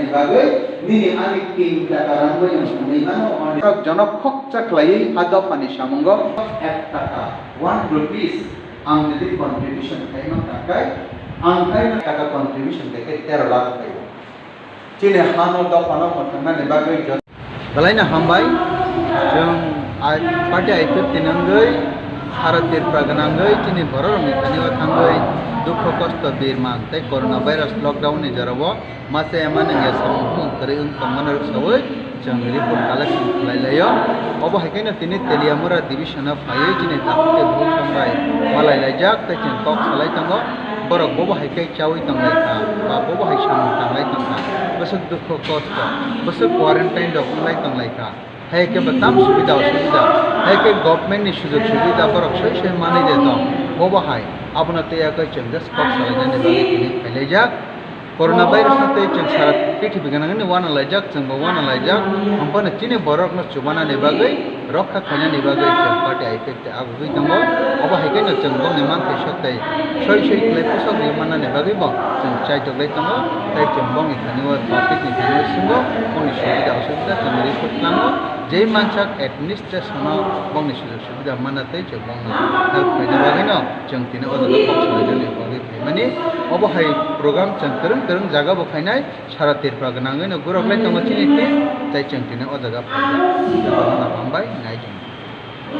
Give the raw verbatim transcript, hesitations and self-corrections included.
Bagwi nini ani tin taka rang bai ang thangwi mano, hwnwi. Borok jono khokcha khlaiwi a dophani samungo ek taka, one rupees, ang jodi contribution khaima khakai, ang khaima taka contribution khaikhe tero lakh khaio. Chini hano dophano mwthangmani bagwi joto. Belaino hambai, chwng ai-, party I P F T ni wngwi sara Tripura gwnangwi chini bororokni thani o thangwi dukhu kosto birman tei corona virus lockdown ni jorao masa ema nangya samung hum kwrwi wng tongmani rwksawi chwng report collection khlai laio. Obo hai kheno tini Teliamura division o phaiwi chini takhuk tei bukhuk sambai malai laijak tei chwng kok salai tongo. Borok bobo hai khe chaui tong lai kha, ba bobo hai samung tang lai tong kha, bwswk dukhu kosto, bwswk quarantine rok wng lai tong lai kha. Hai khe bo tam subida osubida, hai khe government ni sujog subida borok soi soi manwi de tong, bobo hai abono tei yak chwng just kok salainani bagwi tini phailaijak. Corona virus no tei chwng sara prithibi gwnangni uana laijak, chwngbo uana laijak, hwnphano chini borokno chubanani bagwi, rokha khainani bagwi chwng party I P F T agugwi tongo. Obo hai kheno chwng bongni manthai sok tei soi soi khlai pusok rwi mannani bagwi bo chwng chaitok lai tongo. Tei chwng bongni thani o public ni thani o swngo, bongni subida osubida chwng report khlamo, jei mansak administration o bongni sujog subida manna tei chwng bongno help khaina bagwino chwng tini o jaga kok salainani bagwi phaimani. Obo hai program chwng kwrwng kwrwng jaga bo khainai, sara Tripura gwnangwino gurok lai tongo chini team, tei chwng tini o jaga phaijak. Jotono hambai nai chwng.